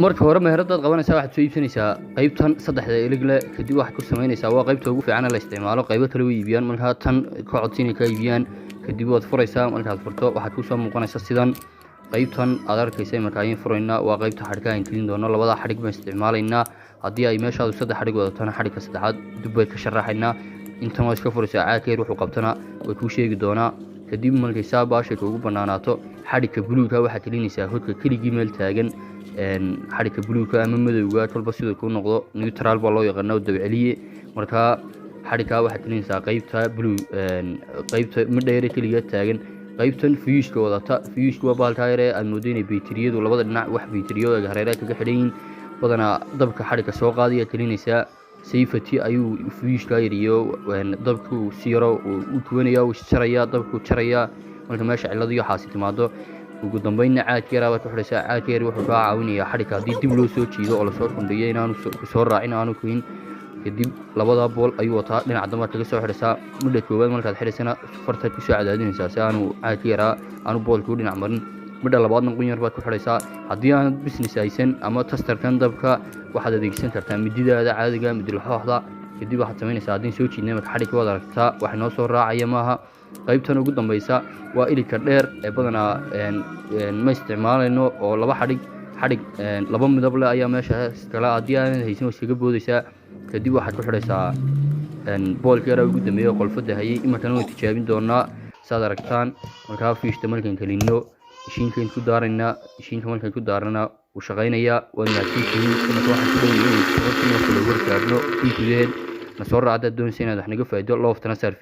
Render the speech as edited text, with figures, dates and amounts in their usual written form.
Marka hore meheradaad qabanaysaa, waxaad soo iibsanaysaa qaybtan saddexda ilig leh. Kadib waxaad ku samaynaysaa, waa qaybta ugu fiican ee la isticmaalo, qaybo kale way iibiyaan, markaa tan ka codsi inay ka iibiyaan. Kadib waad furaysaa. Markaad furto, waxaad kusoo muuqanaysaa sidan. Qaybtan aad arkaysa marka ayaan furaynaa, waa qaybta xadhkaha aan gelin doono. Labada xadhig baan isticmaalaynaa. Haddii ay meeshaadu saddex xadhig wadatona, xadhigka saddexaad dib bay ka sharaxaynaa. Intan waa iska furaysaa, caagka yar wuxuu qabtana way kuu sheegi doonaa. Kadib markay saa baasha kuugu banaanaato, xadhigka buluugka waxaad gelinaysaa hodka keligii meel taagan. Xadhigka buluugka ama madowga, kolba siduu kuu noqdo, neutral baa loo yaqaana oo dabceliye. Markaa xadhigkaa waxaad gelinaysaa qaybta buluug, qaybta midha yare keligaa taagan, qaybtan fiyuuska wadata. Fiyuuska waa bahalkaa yare aad moodo inay bayteriyadu labada dhinac wax bayteriyo eg hareeraha kaga xidhan yihiin, badanaa dabka xadhigka soo qaadaya gelinaysaa. Safety ayuu fiyuuska yar iyo dabku si yaro u tuwanaya, uu jaraya, dabku jaraya marka meesha cillad iyo waxaasi timaado. Ugu dambeynna caadka yaraa baad ku xidhaysaa. Caadka yar wuxuu kaa caawinayaa xadhigka haddii dib loo soo jiido oo lasoo kundhiyo inaanu kusoo raacin, aanu kuin. Kadib labada bool ayuu wataa, dhinaca dambe kaga soo xidhaysaa. Midha koowaad markaad xidhaysana, fartaad kusoo cadaadinaysaa si aanu caadka yaraa aanu boolkuu dhinac marin. Midha labaadna qunyar baad ku xidhaysaa. Haddii aanad business haysan ama testerkan dabka, waxaad adeegsan kartaa mididaada caadiga, midilxooxda. Kadib waxaad samaynaysaa, haddii soo jiidnay marka xadhigka, waad aragtaa, wax inoo soo raacaya maaha. Qaybtan ugu dambaysa waa iligka dheer ee badanaa ma isticmaalayno, oo laba xadhig, xadhig laba midab leh ayaa meeshaas kale. Haddii aanad haysan, waa iskaga boodaysaa. Kadib waxaad ku xidhaysaa boolka yaraa ugu dambeeya oo qolfada hayay. Iminkana waan tijaabin doonaa saad aragtaan. Markaa fiishta markaan gelino, ishiinkayn ku daaraynaa. Ishiinka markaan ku daarana, wuu shaqaynayaa. Waad mahadsantihiin. Iminka waxaan ku dhowyahay 10,000 oo kale wargaarno in gudaheed. Na soo raac haddaad doonaysa inaad wax naga faa'iido. Looftana saar.